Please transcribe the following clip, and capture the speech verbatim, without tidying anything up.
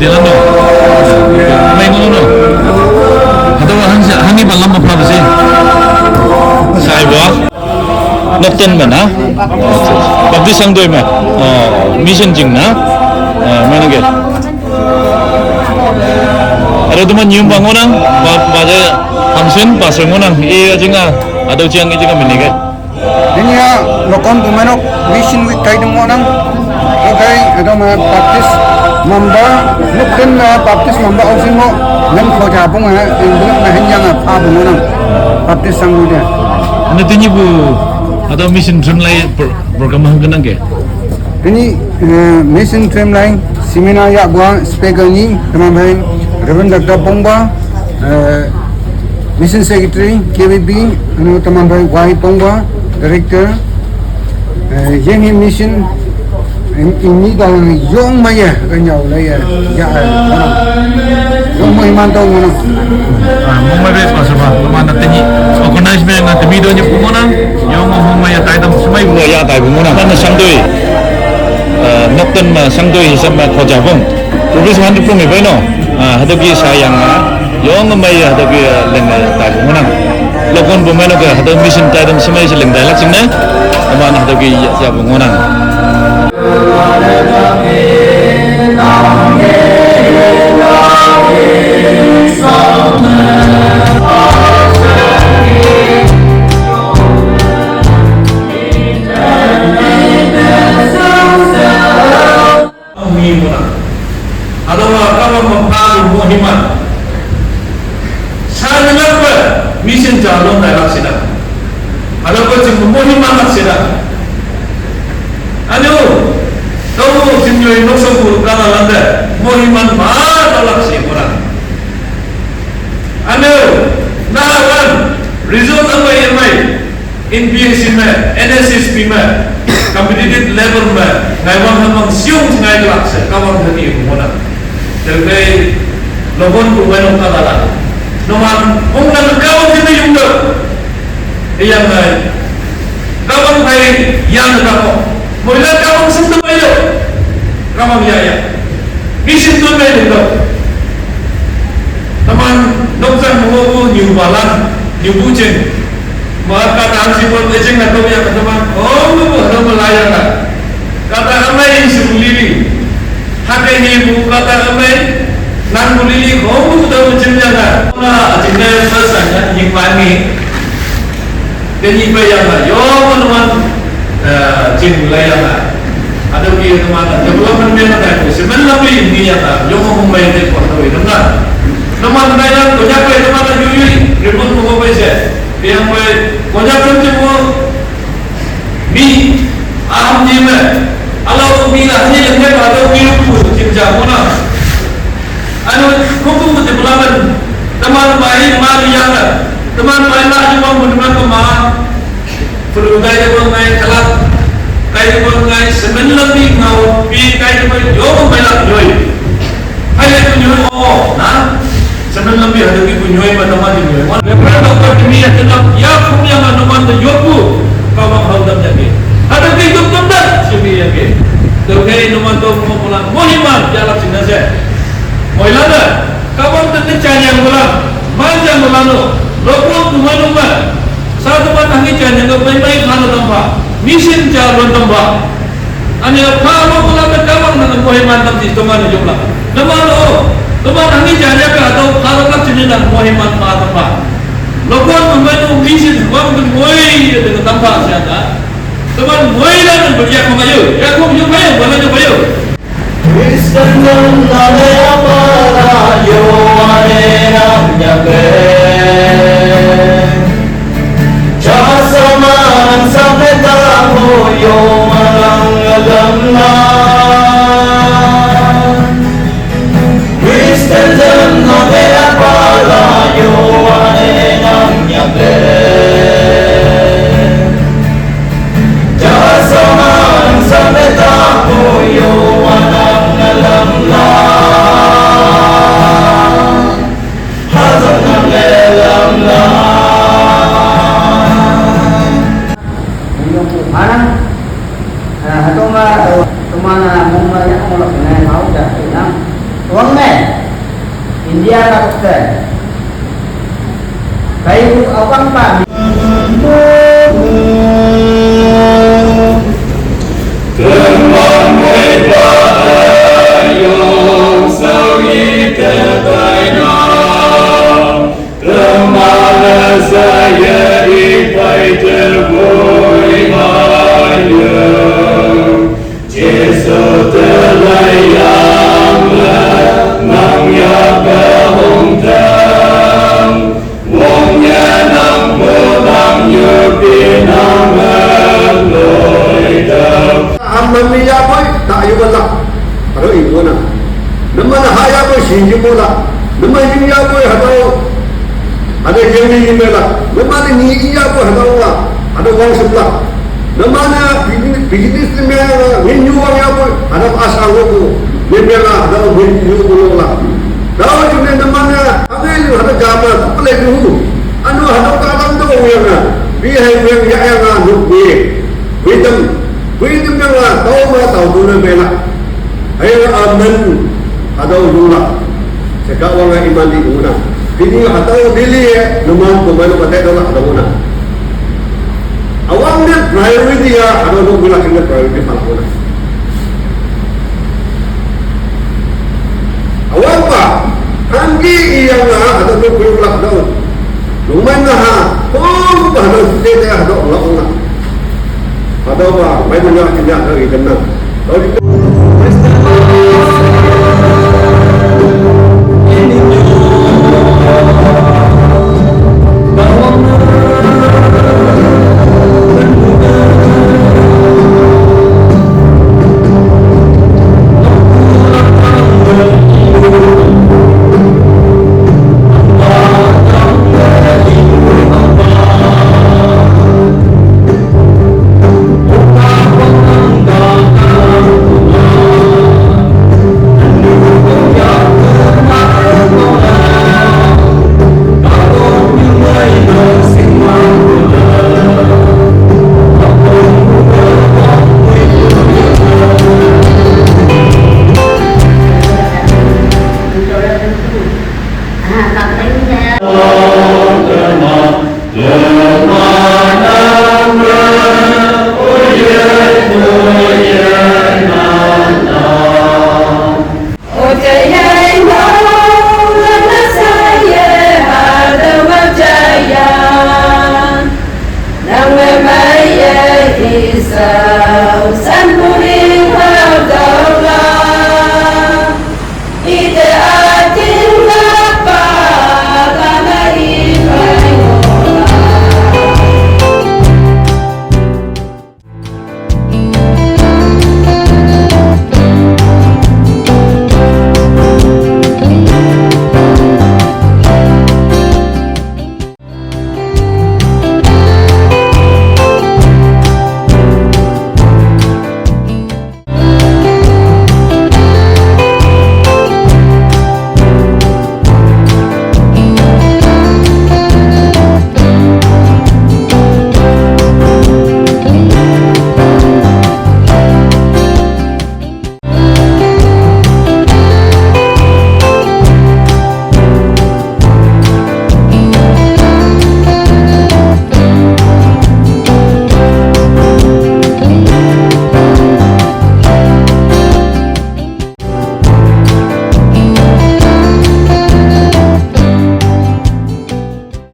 Lando. Mai ngono no. Hado hangsa, hangi ba lamba pha bese. Sai bo. Nokten mana? Baptist Sangdoi ma. Oh, mission jing na. Ah, mana ke? Aro teman nyium bangonang, ba, baja hamsin, pastor ngonang. Iya jinga, ado jiang iya jinga menike. Ini ya, lokon tumenok mission week kai dem ngonang. Oke, ada ma Baptist member, nuk den ma Baptist member au sing mo, nem ko ja bung ha, yang belum na hen yang apa bung ngonang. Baptist sang udah. Anu tunyi bu, atau mission trim lai pro-, program hang kenang ke? Ini, eh, mission trim lai, seminar ya gua speaker ni, teman baik, Reverend Doctor Pongba, eh, Mission Secretary, K B B, anu teman baik Wai Pongba, Director, eh, yang ini mission, in-, ini dah yang maya, kan ya, lah ya, ya, eh, yang mau iman tahu mana? Ah, mau mai bes pastor ba, teman nanti ni, organize me ngan temi do ni pun mana? Yang mau maya tai tam semai gua ya tai pun mana? Mana Sangdoi, eh, Nokten ma Sangdoi sama Kojabong. Province Mandipur me baino. Ah, hadapi sayang, ah. Yong mai ya, tapi, eh, leng, eh, tai bungonang. Lokon bumeno ke, hadapi mission tai dam semai si leng tai lak sing ne. Aman hadapi ya, ya bungonang. Ang mi mo na. Ado ma kama mapago mo himan. Sa nilak pa, mission jalon na lak sida. Ado pa ching mo himan lak sida. Ano, kamu ching yoy no sa bu kala landa, mo himan ma lak si mo na. Ano, na lan, result amai amai. N P S C me, N S S P me, competitive level me, ngai wang hamang siung ngai kelak se, kawang hati mona. Terkai, lokon ku ngai nong kata la. Noman, mong nang kawang sini yung do. Iyang ngai. Kawang kai, yang kawang. Moila kawang sendem ayo. Kawang ya ya. Mission tu ngai yung do. Teman, noksan mengoku, new balan, new bucin. Maka tahan si pun ejeng atau yang teman, oh, lu ada melayang lah. Kata amai si bulili. Hake ni bu kata amai, nang bulili, oh, lu udah macam jaga. Nah, cinta selesai, yang panik. Kenyi bayang lah, yo, teman, eh, cing layang lah. Ada pi teman, development mana tak, semen lebih ini yang lah, yo, mau main deh, kau tahu itu kan. Teman layang, kau nyampe teman lah, yui, yui, ribut mau apa sih? Yang baik, kau nyampe cuma Mi, aham ji me. Alau mi la ni le me ba do mi pu ji ja mo na. Anu, kuku ku ti bulaman. Teman bai ma lu yang la. Teman bai la ju bang bu ma ko ma. Perlu dai de bang ngai kelak. Kai de bang ngai semen lebih ngau pi kai de bang yo bang bai la yoi. Hai le ku nyoi o, na? Semen lebih ada ki ku nyoi ba nama di nyoi. Wan le pra ba ko mi ya tenap ya ku ya ma nama de yoku. Ka ba hau dam ya ki. Ada ki dum dum da si mi ya ki. To ke nama to mo pula mo hi ma ya la sina se. Mo ila da. Ka ba de ni cha yang pula. Ma yang pula no. Lo ko tu ma no ma. Sa tu ma tangi cha yang ko mai mai ma no dam ba. Mission cha lo dam ba. Ane pha mo ko la me ka bang na mo he man tam ti to man jong la. Na ma lo. To man hangi ja ja ka to pha lo ka chini na mo he man ma tam ba. Lo ko to me to mi si wa ko mo he de tam ba sia ta. To man mo he la na ba ya ko ma yo. Ya ko yo ma yo, ba la yo ma yo. Kristen na le apa la yo ane na ya ke. Jasaman sameta hoyo malang agamna. Kristen jam na bea pala yo ane nang nyampe. Jasaman sameta hoyo malang agamna. Mana? Ah, atau ma, atau mana mong ma yang mau lak ngai mau dah hilang. Wang me, India ka tukte. Kai bu awang pa. Teman mui pa ayong sau yi te tai na. Teman saya yi pai te mui ayong. Jesu te lai yang le nang ya ka hong tang. Wong ya nang mu nang yu pi nang me loi tang. Amman mi ya koi ta yu ba la. Aro i mo na. Nama na ha ya koi shin yu mo la. Nama yu ya koi ha tau. Ada yang ni yu me la. Nama ni ni ya koi ha tau la. Ada wang sem la. Nama na business ni me la. Ni yu wang ya koi. Ada asa wo ko. Ni me la. Ada ni yu ko la. Tau ju ne nama na. Ame lu hada jama, tu pele duhu. Anu hada kadang tu orang na. Bi hai orang ya ya na nuk bi. Bi tem. Bi tem yang la, tau ma tau tu na bela. Hai amen. Hada ulung la. Seka wang iman di una. Kini hada dili eh, numan pemain patai tu la hada una. Awang ni priority ya, hada nuk bila kini priority pala una. Awang ba, hanggi iyang na hada tu kuyu lak daun. Lumai na ha, hong ba hada tu te te hada lak na. Hada ba, mai tu ya kini hada ikan na. Lalu